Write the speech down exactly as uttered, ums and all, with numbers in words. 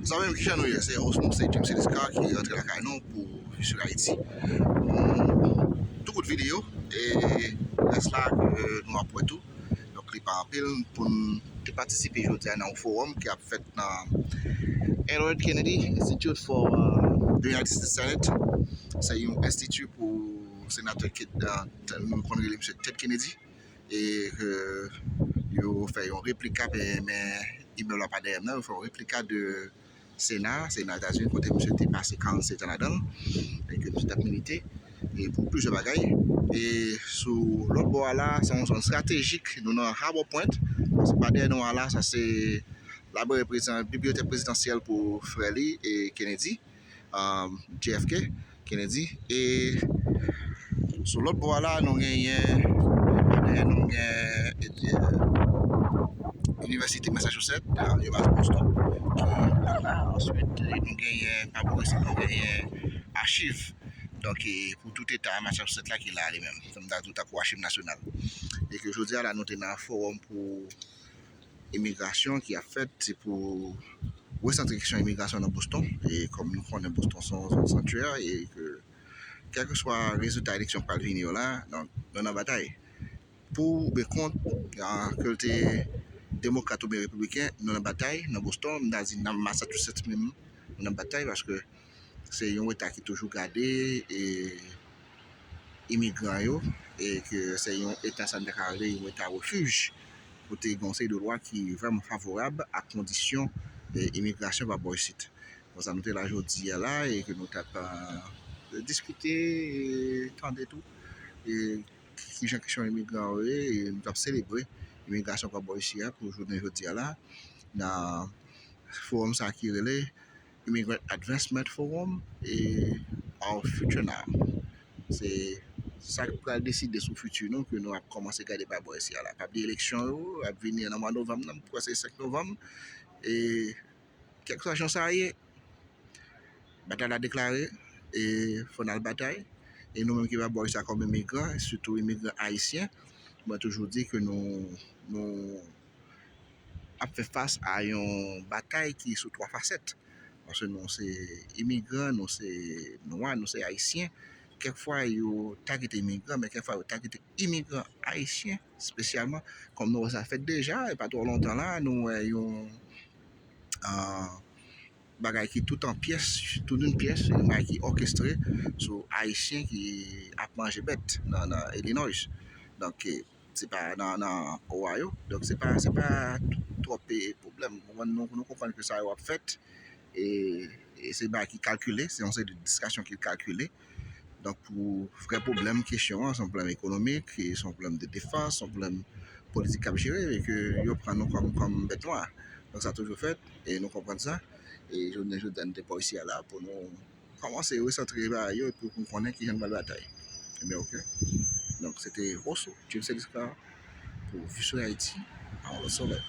Zanmi m, kijan nou ye? Se Osmo, se James Eliscar ki rantre lakay nou pou Visur Haiti. Tou kout videyo, e rès la ke nou ap wè tou. Donk, li pa anpil pou n te patisipe jodi a nan yon fowòm ki ap fèt nan Edward Kennedy Institute for uh, the United States Senate. Se yon enstiti pou senatè Ked-, uh, nou konn rele misye Ted Kennedy. E ke yo fè yon replika, men, men imèb la pa dèyè m nan, yo fè yon replika de Sena, Sena Etazini, kote misye te pase karannsèt an ladan l, e ke misye t ap milite e pou plizyè bagay. E sou lòt bò a la, se yon zòn estratejik, nou nan Harbor Point, paske pa dèyè nou a la, sa se labrè prezidan, bibliyotèk prezidansyèl pou frè li e Kennedy, um, J F K Kennedy. E sou lòt bò a la, nou genyen, nou gen Inivèsite Massachusetts, University of Boston, ki la. Answit, nou genyen, pa bò isit, nou genyen achiv. Donk, e, pou tout eta Massachusetts la ki la li menm. Sa m ta di w tankou achiv nasyonal. E ke jodi a la, nou te nan fowòm pou imigrasyon ki ap fèt, se pou resantre kesyon imigrasyon nan Boston. E kòm nou konnen, Boston se yon zòn santyè, e ke kèlkeswa rezilta eleksyon k pral vini yo la, donk, nou nan batay. Pou oubyen kont, a, ke l te demokrat oubyen repibliken, nou nan batay nan Boston, m ta di nan Massachusetts menm, nou nan batay paske se yon eta ki toujou gade e imigran yo, e ke se yon eta, sa n ta ka rele yon eta refij, kote gen yon seri de lwa ki vrèman favorab a kondisyon, e, imigrasyon pa bò isit. Konsa, nou te la jodi a la e ke nou t ap, e, diskite, e, tande tou, e, kijan kesyon imigran yo ye, e nou t ap selebre imigrasyon pa bò isi a pou jounen jodi a la, nan fowòm sa ki rele Immigrant Advancement Forum e Our Future Now. Se sa k pral deside sou fiti nou, ke nou ap kòmanse gade pa bò isi a la. Pa bliye eleksyon yo ap vini nan mwa novanm nan, m kwè se senk novanm. E kèlkeswa jan sa ye, batay la deklare, e fò n al batay. E nou menm ki pa bò isi a kòm imigran, sitou imigran ayisyen, mwen toujou di ke nou, nou ap fè fas a yon batay ki sou twa fasèt. Paske nou se imigran, nou se nwa, nou se ayisyen. Kèk fwa yo tagete imigran, men kèk fwa yo tagete imigran ayisyen espesyalman. Kòm nou wè sa fèt deja, e pa twò lontan la, nou wè yon, a, bagay ki tout an pyès, tout an pyès, yon bagay ki òkestre sou Ayisyen ki ap manje bèt nan, nan Illinois. Donk, e, se pa nan, nan Ohio. Donk, se pa, se pa twòp, e, pwoblèm. Ou konprann, nou, nou konprann ke sa yo ap fèt. E, e se bagay ki kalkile, se yon seri de diskasyon ki kalkile. Donk, pou vrè pwoblèm kesyon an, se yon pwoblèm ekonomik, e se yon pwoblèm de defans, se yon pwoblèm politik k ap jere, e ke yo pran nou kòm, kòm bèt nwa. Donk, sa toujou fèt, e nou konprann sa. E jounen jodi a, nou te pa isi a la pou nou kòmanse resantre bagay yo, epi pou n konnen kijan n pral batay. Ebyen, oke. Donk, se te Rosso, James Eliscar, pou Visur Haiti, a yon lòt somè.